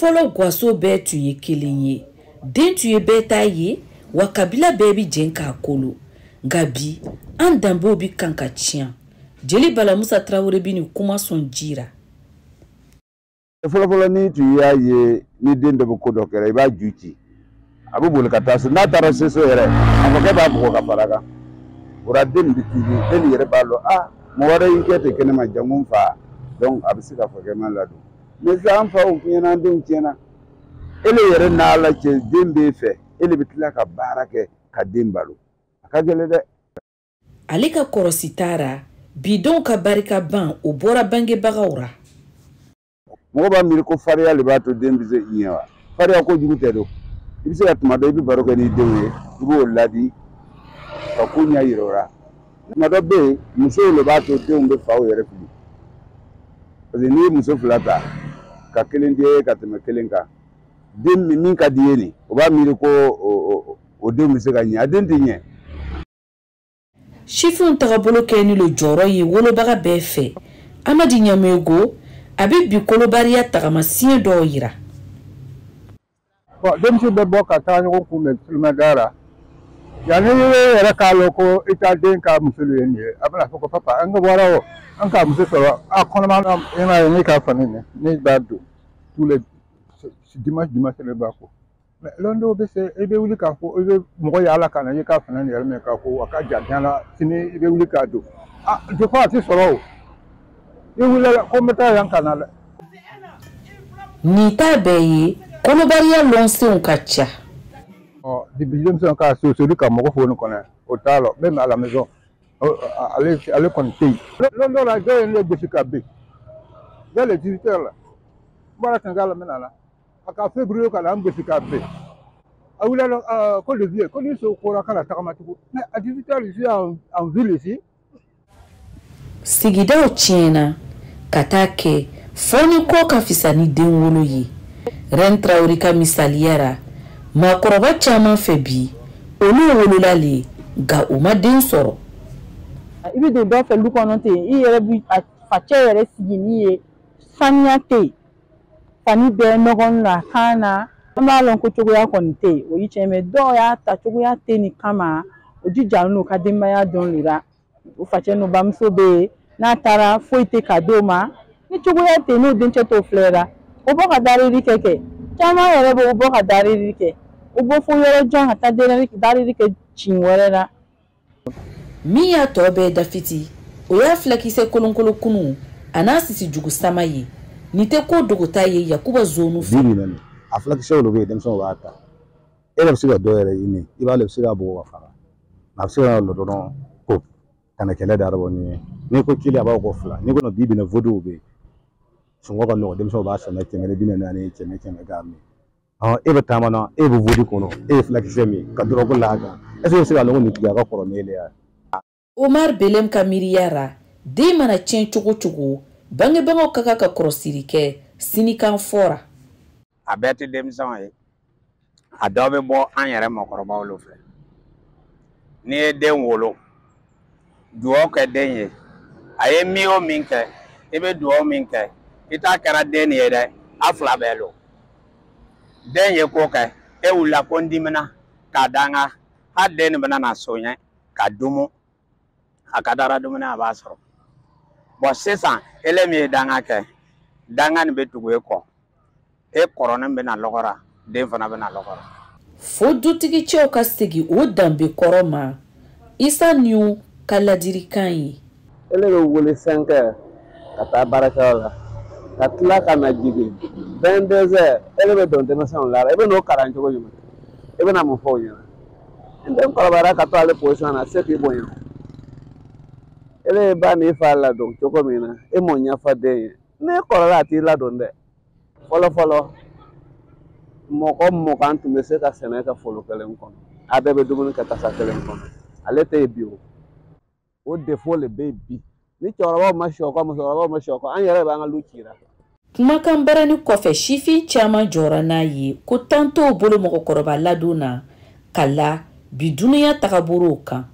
Fɔlɔ gwaso bɛɛ tun ye kelen ye, den tun ye bɛɛ ta ye, wa kabila bɛɛ bi jɛn k'a kolo. Nka bi an danbew bi kan ka tiɲɛ. Jeli Bala Musa Tarawele bi nin kuma sɔn jira. Fɔlɔfɔlɔ ni tun y'a ye ni den dɔ bɛ ko dɔ kɛra, i b'a ju ci, a bɛ boli ka taa so. N'a taara se so yɛrɛ, a fakɛ b'a bugɔ ka fara kan. O la den bɛ tigi, den yɛrɛ b'a lɔn, a mɔgɔ wɛrɛ y'i kɛ ten kɛnɛma, janko n fa. Donc a bɛ se ka fakɛ ma ladon. Mais sisan an faw tiɲɛna, an denw tiɲɛna. Ele yɛrɛ n'Ala cɛ, den b'e fɛ, e de bɛ tila ka baara kɛ ka den balo. A ka gɛlɛn dɛ. Ale ka kɔrɔsi taara bidenw ka barika ban, o bɔra bangebagaw ra. Mɔgɔ b'a miiri ko fariya de b'a to den bɛ se i ɲɛ wa? Fariya kojugu tɛ don. I bɛ se ka tuma dɔ i bɛ baro kɛ n'i denw ye, i b'o ladi ka ko ɲɛ yira o la. Tuma dɔ bɛ yen, musow de b'a to denw bɛ faw yɛrɛ fili. Parce que n'i ye muso fila ta ka kelen di e ka tɛmɛ kelen kan, den min ka di ye nin, o b'a miiri ko o den bɛ se ka ɲɛ, a den tɛ ɲɛ. Sifinw tagabolo kɛ ni lo jɔyɔrɔ ye wolobaga bɛɛ fɛ. Amadi Ɲamego a bɛ bi kolobariya tagamasiyɛn dɔw yira. Bon, denmisɛn bɛ bɔ ka taa ɲɔgɔn kunbɛn tulomɛda la. Yanni i yɛrɛ k'a lɔn ko i ta den ka muso ye nin ye, a bɛna fɔ ko papa, an ka bɔra o, an ka muso sɔrɔ a kɔnɔma na, e m'a ye ne ka fani nin, ne b'a don tous les dimanche, dimanche ne b'a ko. Mais lɔn dɔw bɛ se, i bɛ wuli k'a fɔ i bɛ mɔgɔ yaala ka na i ka fani nin yɛrɛ minɛ k'a fɔ a ka jan jan la, sini i bɛ wuli k'a don. Ah, des fois a tɛ sɔrɔ o. I wulila ko n bɛ taa yan ka na dɛ. Nin t'a bɛɛ ye, kolobariya lɔnsenw ka ca. Ɔ, depuis denmisɛnw ka sosoli ka mɔgɔ fo nin kɔnɔ, o t'a lɔ, même à la maison, ale kɔni tɛ yen. Lɔn dɔw la, dɔw ye ne gosi ka bin vers les 18 heures la. N bɔra Senegal la, n bɛ na la. A ka février ka na n gosi ka bin. A wulila ko le vieux, ko ni so kora kana tagama tugun. Mais à 18 heures, je suis en ville ici. Sigidaw tiɲɛna ka taa kɛ fɔ ni kɔ ka fisa ni den wolo ye. Ren Traoré ka misaliya ra, maakɔrɔba caman fɛ bi, olu wolola le, nka u ma den sɔrɔ. I bɛ don dɔ fɛ lu kɔnɔ ten, i yɛrɛ bi a facɛ yɛrɛ sigi n'i ye, saniya tɛ yen, fani bɛɛ nɔgɔn na kan na. An b'a lɔn ko cogoya kɔni tɛ yen, o ye tiɲɛ ye, dɔw y'a ta cogoya tɛ nin kama, o jijalen n'u ka denbaya dɔn le la. O facɛ n'u bamuso bɛ yen, n'a taara foyi tɛ ka d'o ma, ni cogoya tɛ yen, n'o dencɛ t'o filɛ la, o bɔ ka darili kɛ, caman yɛrɛ bɛ o bɔ ka darili kɛ, o bɔ fo yɔrɔ jan ka taa darili kɛ cin wɛrɛ la. Min y'a tɔ bɛɛ dafiti, o y'a filakisɛ kolonkolon kunu a n'a sisi jugu sama ye. Nin tɛ ko dogota ye Yakuba zonu fɛ. Bi minɛ nin, a filakisɛw de bɛ yen, denmisɛnw b'a ta. E yɛrɛ bɛ se ka dɔ yɛrɛ ɲini, i b'ale bɛ se k'a bugɔ ka faga. A bɛ se ka lɔ dɔrɔn ko ka na kɛlɛ da bɔ ni ye. N'i ko kelen, a b'a fɔ ko fila. N'i ko bi bi in na vodow bɛ yen, sɔngɔ ka nɔgɔn, denmisɛnw b'a san 140, 100 100 k'a min. E bɛ taama na, e bɛ vodi kɔnɔ, e ye filakisɛ min ka dɔrɔgu la a kan. Est ce que e bɛ se k'a lɔn ko nin tigi a ka kɔrɔ ni e le ye? Omar Belem ka miiriya ra, den mana tiɲɛ cogo cogo, bangebagaw ka kan ka kɔrɔsiri kɛ sinikan fɔra. A bɛɛ tɛ denmisɛnw ye, a dɔ bɛ bɔ an yɛrɛ mɔgɔkɔrɔbaw de fɛ. N'i ye den wolo, duwawu kɛ den ye, a ye min o min kɛ, i bɛ duwawu min kɛ, i t'a kɛra den ye dɛ, a fila bɛɛ lo. Den ye ko kɛ, e wulila ko n dimina k'a danga, hali den nin bɛna na soɲɛ ka dumu, a ka dara dumuni a b'a sɔrɔ. Bɔn sisan ele min ye danga kɛ, danga nin bɛ tugu e kɔ, e kɔrɔnin bɛna lɔgɔra, den fana bɛna lɔgɔra. Fo dutigi cɛw ka segin o danbe kɔrɔ ma, Isa Niu ka ladilikan ye. Ele bɛ wuli 5 heures ka taa baarakɛyɔrɔ la, ka tila ka na jigin 22 heures, ele bɛ don denmisɛnw la, i bɛ n'o kalan cogo jumɛn? I bɛna mun fɔ o ɲɛna? Ni den kɔrɔbayara ka to ale position na, a tɛ se k'i bonya. Ele ye ba n'i fa ladon cogo min na, e m'o ɲɛfɔ den ye. N'e kɔrɔla, a t'i ladon dɛ. Fɔlɔ fɔlɔ, mɔgɔ 20 tun bɛ se ka sɛnɛ kɛ foro kelen kɔnɔ, a bɛɛ bɛ dumuni kɛ tasa kelen kɔnɔ. Ale tɛ yen bi o. O défaut le bɛ yen bi. Ni cɛkɔrɔbaw ma sɔ kɔ, musokɔrɔbaw ma sɔ kɔ, an yɛrɛ b'an ka lu cira. Kumakan barani kɔfɛ, sifin caman jɔra n'a ye ko tan t'o bolo mɔgɔkɔrɔba ladon na ka la bi dunuya tagabolow kan.